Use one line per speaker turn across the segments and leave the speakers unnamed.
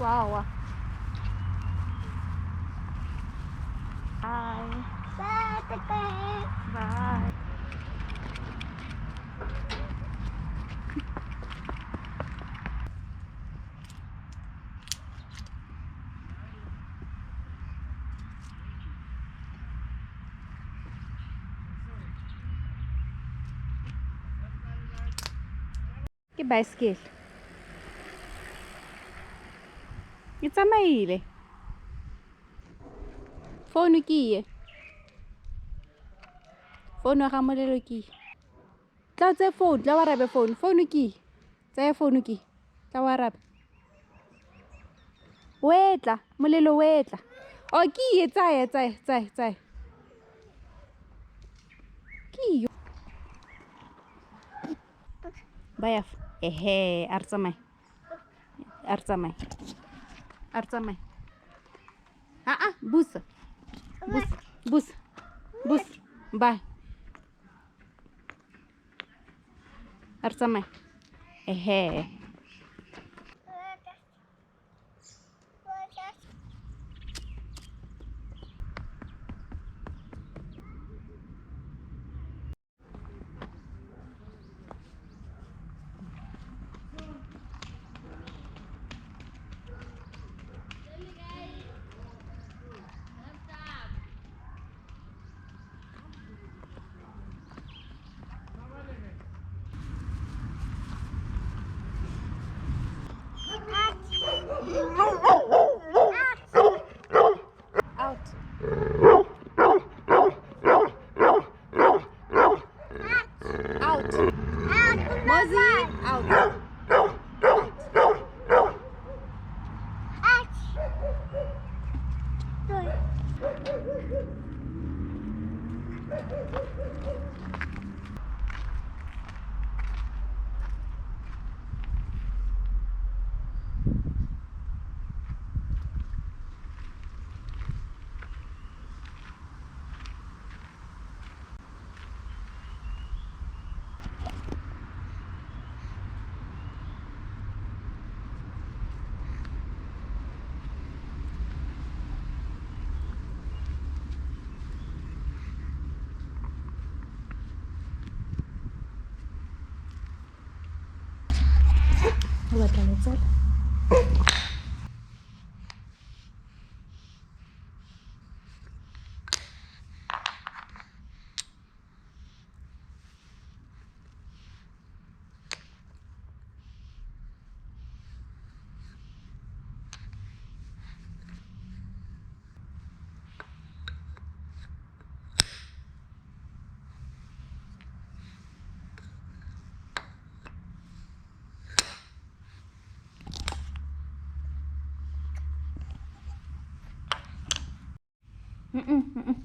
와, 와. Bye.
Bye.
Bye. Ke baesekele. E tsamaile. Founu ke ye. Founu ya ga Molelo ke ye. Tla o tseye founu, tla o arabe founu. Founu ke ye. Tsaya founu ke ye. Tla o arabe. O etla, Molelo o etla. O ke ye, tsaya, tsaya, tsaya, tsaya. Ke yo. Ba ya fa. Ehe, a re tsamaye. A re tsamaye. A re tsamaye. Ah ah, busa. Busa, busa. Busa. Bye. A re tsamaye. Ehe. Out. Out. Mozi, out.
Out.
O batla letsela?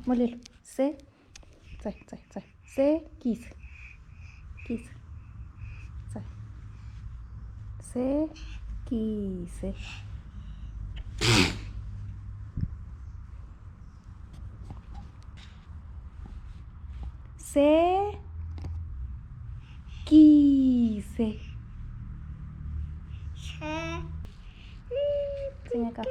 Molelo. Se. Tsaya, tsaya, tsaya. Se ke ise. Ke ise. Tsaya. Se ke ise. Se ke ise. Tsenya ka.